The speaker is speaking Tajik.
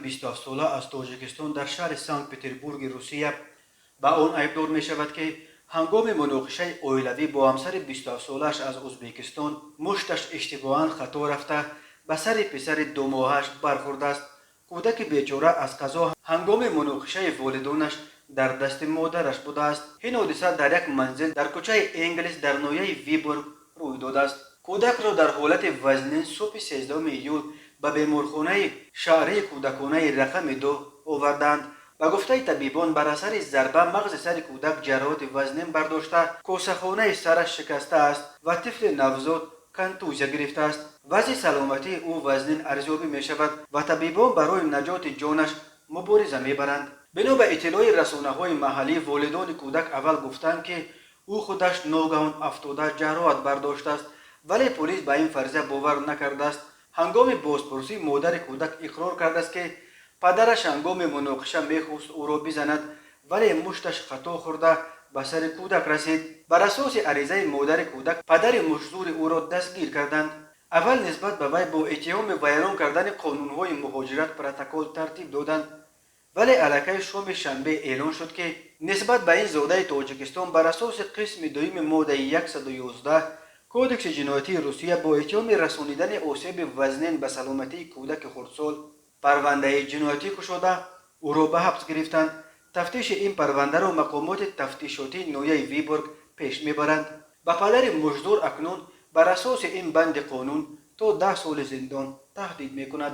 27сола аз Тоҷикистон дар шаҳри Санкт-Петербурги Русия ба он айбдор мешавад, ки ҳангоми муноқишаи оилавӣ бо ҳамсари 27солааш аз Ӯзбекистон мушташ иштибоҳан хато рафта, ба сари писари 2 моҳааш бархӯрдааст. Кӯдаки бечора аз қазо ҳангоми муноқишаи волидонаш дар дасти модараш будааст. Ин ҳодиса дар як манзил дар кӯчаи Энгелс дар ноҳияи Виборг рӯй додааст. Кӯдакро дар ҳолати вазнин субҳи 13 июл ба беморхонаи шаҳрии кӯдаконаи рақами 2 оварданд. Ба гуфтаи табибон, бар асари зарба мағзи сари кӯдак ҷароҳати вазнин бардошта, косахонаи сараш шикастааст ва тифли навзод контузия гирифтааст. Вазъи саломатии ӯ вазнин арзёбӣ мешавад ва табибон барои наҷоти ҷонаш мубориза мебаранд. Бино ба иттилои расонаҳои маҳаллӣ, волидони кӯдак аввал гуфтанд, ки ӯ худаш ногаҳон афтода ҷароҳат бардоштааст, вале полис ба ин фарзия бовар накардааст. Ҳангоми бозпурсӣ модари кӯдак иқрор кардааст, ки падараш ҳангоми муноқиша мехост ӯро бизанад, вале мушташ хато хӯрда, ба сари кӯдак расид. Бар асоси аризаи модари кӯдак падари муштзури ӯро дастгир карданд. Аввал нисбат ба вай бо иттиҳоми вайрон кардани қонунҳои муҳоҷират протокол тартиб доданд, вале аллакай шоми шанбе эълон шуд, ки нисбат ба ин зодаи Тоҷикистон бар асоси қисми дуюми моддаи 111 Кодекси ҷиноятии Русия бо иттиҳоми расонидани осеби вазнин ба саломатии кӯдаки хурдсол парвандаи ҷиноятӣ кушода, ӯро ба ҳабс гирифтанд. Тафтиши ин парвандаро мақомоти тафтишотии ноҳияи Виборг пеш мебаранд. Ба падари муштзур акнун бар асоси ин банди қонун то 10 соли зиндон таҳдид мекунад.